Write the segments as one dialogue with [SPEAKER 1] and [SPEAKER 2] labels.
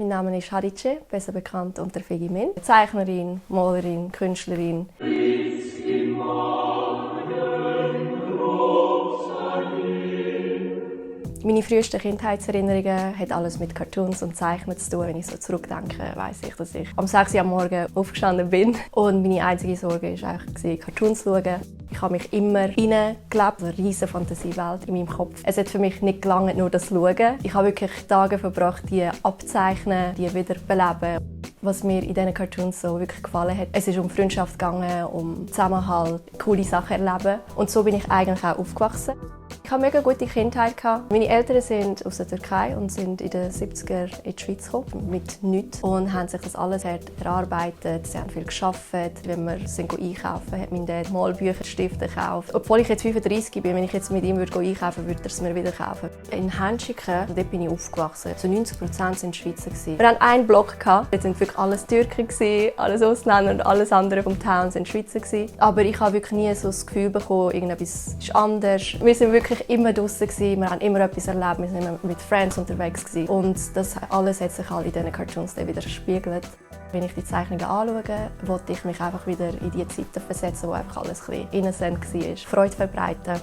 [SPEAKER 1] mein Name ist Harice, besser bekannt unter Fegi Min. Zeichnerin, Malerin, Künstlerin. Meine frühesten Kindheitserinnerungen haben alles mit Cartoons und Zeichnen zu tun. Wenn ich so zurückdenke, weiss ich, dass ich am 6 Uhr am Morgen aufgestanden bin. Und meine einzige Sorge war eigentlich, Cartoons zu schauen. Ich habe mich immer hineingelebt, eine riesige Fantasiewelt in meinem Kopf. Es hat für mich nicht gelangt, nur das zu schauen. Ich habe wirklich Tage verbracht, die abzeichnen, die wieder beleben. Was mir in diesen Cartoons so wirklich gefallen hat, es ist um Freundschaft gegangen, um Zusammenhalt, coole Sachen erleben. Und so bin ich eigentlich auch aufgewachsen. Ich hatte eine mega gute Kindheit. Meine Eltern sind aus der Türkei und sind in den 70er in die Schweiz gekommen, mit nichts. Und haben sich das alles erarbeitet. Sie haben viel gearbeitet. Wenn wir einkaufen, hat mein Dad Malbücher, Stifte gekauft. Obwohl ich jetzt 35 bin, wenn ich jetzt mit ihm einkaufen würde er es mir wieder kaufen. In Händschikon, dort bin ich aufgewachsen. Zu 90% waren Schweizer. Wir hatten einen Block. Dort waren wirklich alles Türken, alles Ausländer und alles andere vom Town waren Schweizer. Aber ich habe wirklich nie so das Gefühl bekommen, irgendetwas ist anders. Wir sind wirklich immer draussen, wir haben immer etwas erlebt, wir sind immer mit Friends unterwegs gewesen. Und das alles hat sich halt in diesen Cartoons wieder gespiegelt. Wenn ich die Zeichnungen anschaue, wollte ich mich einfach wieder in die Zeiten versetzen, wo einfach alles ein bisschen innocent war. Freude verbreiten.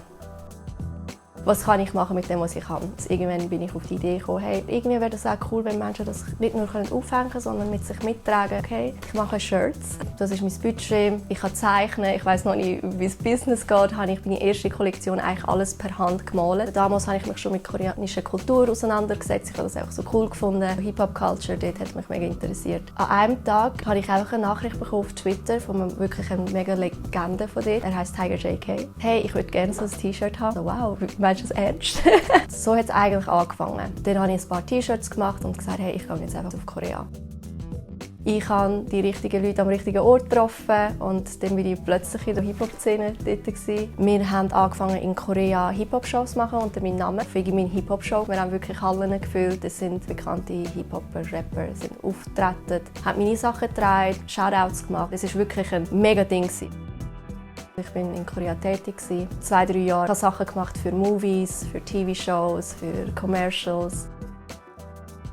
[SPEAKER 1] Was kann ich machen mit dem, was ich kann? Irgendwann bin ich auf die Idee gekommen, hey, irgendwie wäre das auch cool, wenn Menschen das nicht nur aufhängen können, sondern mit sich mittragen. Okay, ich mache Shirts, das ist mein Budget, ich kann zeichnen, ich weiss noch nicht, wie das Business geht, habe ich meine erste Kollektion eigentlich alles per Hand gemalt. Damals habe ich mich schon mit koreanischer Kultur auseinandergesetzt, ich habe das einfach so cool gefunden. Hip-Hop-Culture, dort hat mich mega interessiert. An einem Tag habe ich einfach eine Nachricht bekommen auf Twitter von einem wirklich einer mega Legende von dort. Er heisst Tiger JK. Hey, ich würde gerne so ein T-Shirt haben. So, wow, meinst du das ernst? So hat es eigentlich angefangen. Dann habe ich ein paar T-Shirts gemacht und gesagt, hey, ich gehe jetzt einfach auf Korea. Ich habe die richtigen Leute am richtigen Ort getroffen und dann war ich plötzlich in der Hip-Hop-Szene dort. Wir haben angefangen in Korea Hip-Hop-Shows zu machen unter meinem Namen. Fegi Min Hip-Hop-Show. Wir haben wirklich Hallen gefüllt. Es sind bekannte Hip-Hopper, Rapper sind aufgetreten, haben meine Sachen getragen, Shoutouts gemacht. Es war wirklich ein mega Ding. Ich war in Korea tätig, 2-3 Jahre. Ich habe Sachen gemacht für Movies, für TV-Shows, für Commercials.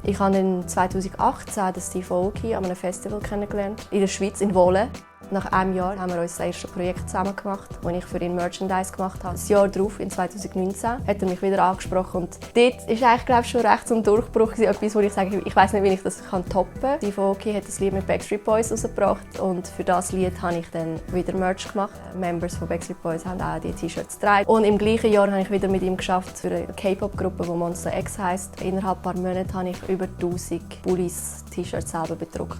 [SPEAKER 1] Ich habe 2018 Steve Aoki an einem Festival kennengelernt, in der Schweiz, in Wohlen. Nach einem Jahr haben wir unser erstes Projekt zusammen gemacht, wo ich für ihn Merchandise gemacht habe. Ein Jahr darauf, in 2019, hat er mich wieder angesprochen. Und dort war eigentlich, glaube ich, schon recht so ein Durchbruch. Etwas, wo ich sage, ich weiss nicht, wie ich das toppen kann. Steve Aoki hat das Lied mit Backstreet Boys rausgebracht. Und für das Lied habe ich dann wieder Merch gemacht. Members von Backstreet Boys haben auch die T-Shirts getragen. Und im gleichen Jahr habe ich wieder mit ihm geschafft für eine K-Pop-Gruppe, die Monster X heisst. Innerhalb ein paar Monaten habe ich über 1000 Pullis, T-Shirts selber bedruckt.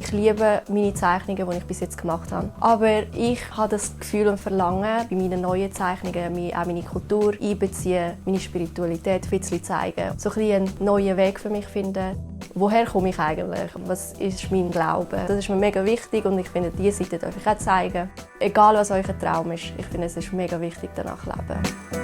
[SPEAKER 1] Ich liebe meine Zeichnungen, die ich bis jetzt gemacht habe. Aber ich habe das Gefühl und Verlangen, bei meinen neuen Zeichnungen auch meine Kultur einbeziehen, meine Spiritualität ein bisschen zeigen. So ein einen neuen Weg für mich finden. Woher komme ich eigentlich? Was ist mein Glaube? Das ist mir mega wichtig und ich finde, diese Seite darf ich auch zeigen. Egal was euer Traum ist, ich finde, es ist mega wichtig, danach zu leben.